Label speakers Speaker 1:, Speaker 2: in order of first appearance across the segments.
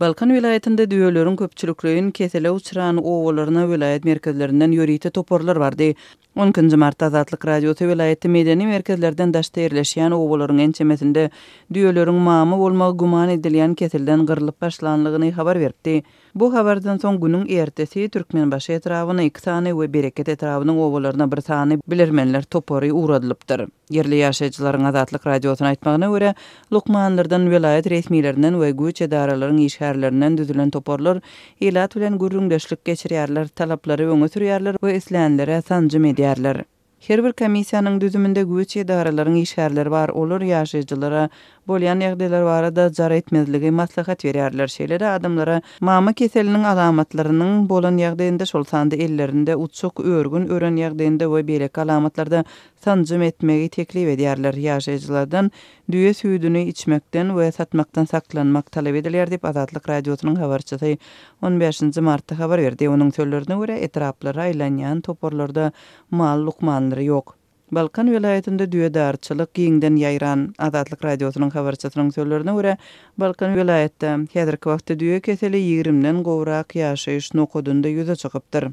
Speaker 1: Balkan welaýatynda düýeleriň köpçülikleýin kesele uçran obalaryna welaýat merkezlerinden ýörite toparlar bardy. On ikinji martda Azatlyk Radiosy welaýatda medeni merkezlerden daşda ýerleşýän obalaryň ençemesinde düýeleriň mama bolmagy güman edilýän keselden gyrlyp başlanlygyny habar beripdi. Bu habardan soň günüň ertesi Türkmenbaşy etrabyna iki sany we Bereket etrabynyň obalaryna bir sany bilermenler topary ugradylypdyr. Ýerli ýaşaýjylaryň Azatlyk Radiosyna aýtmagyna görä, lukmanlardan, welaýat resmilerinden we güýç edaralaryň işgärlerinden düzülen toparlar ilat bilen gürrüňdeşlik geçirýärler, talaplary öňe sürýärler we islänlere sanjym edýärler. Her bir komissiýanyň düzüminde güýç edaralaryň işgärleri bar, olar ýaşaýjylara bolýan ýagdaýlar barada jar etmezligi maslahat berýärler. Şeýle-de adamlara mama keseliniň alamatlarynyň bolan ýagdaýynda, şol sanda ellerinde uçuk, örgün ören ýagdaýynda we beýleki alamatlarda sanjym etmegi teklip edýärler. Ýaşaýjylardan düýe süýdüni içmekden we satmakdan saklanmak talap edilýär diýip, Azatlyk Radiosynyň habarçysy on bäşinji martda habar berdi. Onuň sözlerine görä, etraplara aýlanýan toparlarda mal lukmanlary ýok. Balkan welaýatynda düýedarçylyk giňden ýaýran. Azatlyk Radiosynyň habarçysynyň sözlerine görä, Balkan welaýatda häzirki wagtda düýe keseli ýigrimden gowrak ýaşaýyş nokadynda ýüze çykypdyr.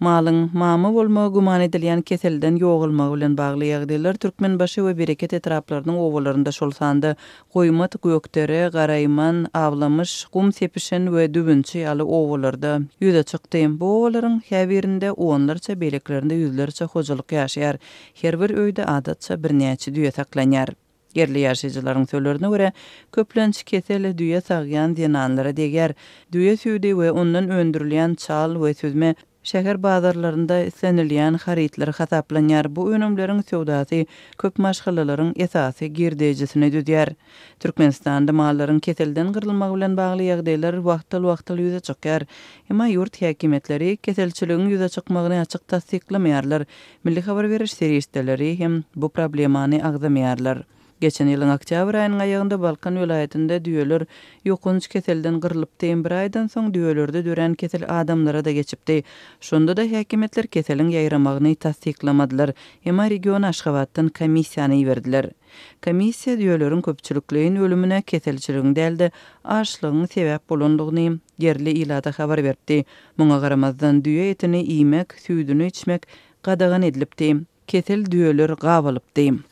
Speaker 1: Malyň mama bolmagy güman edilýän keselden ýogalmagy bilen bagly ýagdaýlar Türkmenbaşy we Bereket etraplarynyň obalarynda, şol sanda Goýmat, Gökdere, Garaýman, Awlamyş, Gum sepişen we Düwünçi ýaly obalarda ýüze çykdy. Bu obalaryň käbirinde onlarça, beýlekilerinde ýüzlerçe hojalyk ýaşaýar. Her bir öýde adatça birnäçe düýe saklanýar. Ýerli ýaşaýjylaryň sözlerine görä, köplenç kesel düýe sagýan zenanlara degýär. Düýe süýdi we ondan öndürilýän çal we süzme şäher bazarlarynda islenilýän harytlar hasaplanýar. Bu önümleriň söwdasy köp maşgalalaryň esasy girdeýjisini düzýär. Türkmenistanda mallaryň keselden gyrylmagy bilen bagly ýagdaýlar wagtal-wagtal ýüze çykýar. Emma ýurt häkimiýetleri keselçiligiň ýüze çykmagyny açyk tassyklamaýarlar. Milli habar beriş serişdeleri hem bu problemany agzamaýarlar. Geçen ýylyň oktýabr aýynyň aýagynda Balkan welaýatynda düýeler ýokanç keselden gyrlypdy. Bir aýdan soň düýelerde dörän kesel adamlara-da geçipdi. Şonda-da häkimiýetler keseliň ýaýramagyny tassyklamadylar. Emma regiona Aşgabatdan komissiýany iberdiler. Komissiýa düýeleriň köpçülikleýin ölümine keselçiligiň däl-de, açlygyň sebäp bolandygyny ýerli ilata habar beripdi. Muňa garamazdan, düýe etini iýmek, süýdüni içmek gadagan edilipdi. Kesel düýeler gabalypdy.